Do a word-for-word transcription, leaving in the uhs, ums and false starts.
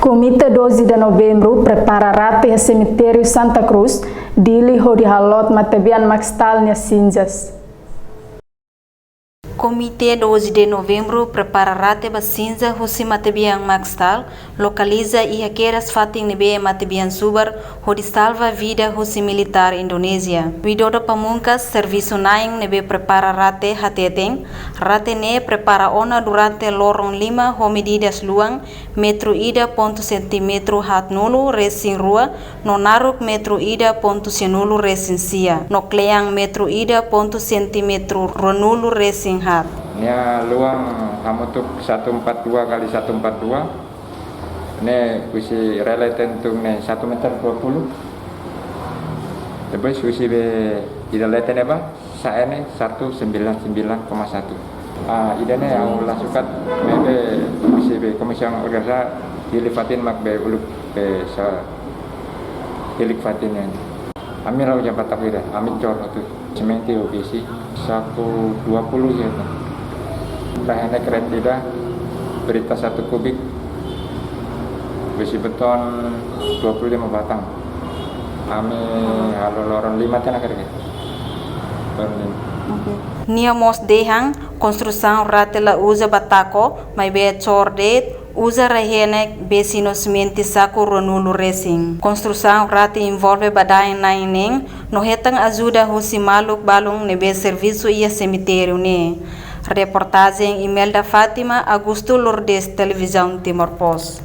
Komite doze de Novembru prepara rate iha Semitériu Santa Cruz, Dili, hodi halot matebian Maxtal nia sinzas. Komite doze de Novembru prepara rate ba sinza husi matebian Maxtal, lokaliza iha kedas fatin ne'ebé matebian subar, hodi salva vida husi militár Indonézia. Widodo Pamungkas, servisu na'in ne'ebé prepara rate hateten, rate ne'e prepara ona durante loron lima ho medidas luan, metru ida pontu sentímetru haatnulu resin rua, no naruk metru ida pontu sianulu resin sia, no kle'an metru ida pontu sentímetru ruanulu resin haat. Nia luan hamutuk satu empat dua kali satu empat dua. Ne'e husi rela leten tun ne'e satu meter dua puluh. Depois husi be ida leten ne'ebá, sa'e ne'e satu sembilan sembilan koma satu. Ah, ida-ne'e ha'u la sukat, maibé husi be komisaun organiza Dili fatin mak be uluk be sa Dili fatin nian. Ami la uza batako ida, ami cor hotu. Simente ho besi saku dua puluh ya. Tahan keren tidak, berita satu kubik, besi beton dua puluh lima batang. Ami halo loron lima tiha ona karik. Loron lima. Oke. Nia mós dehan, konstrusaun rate la uza batako, maibé cor de'it, uza rai-henek, besi no simente saku ruanulu resin. Konstrusaun rate envolve badaen na'in neen, no hetan ajuda husi maluk balun ne'ebé servisu iha semitériu ne'e. Reportajen Imelda Fátima, Augusto Lourdes, Televizaun Timor Post.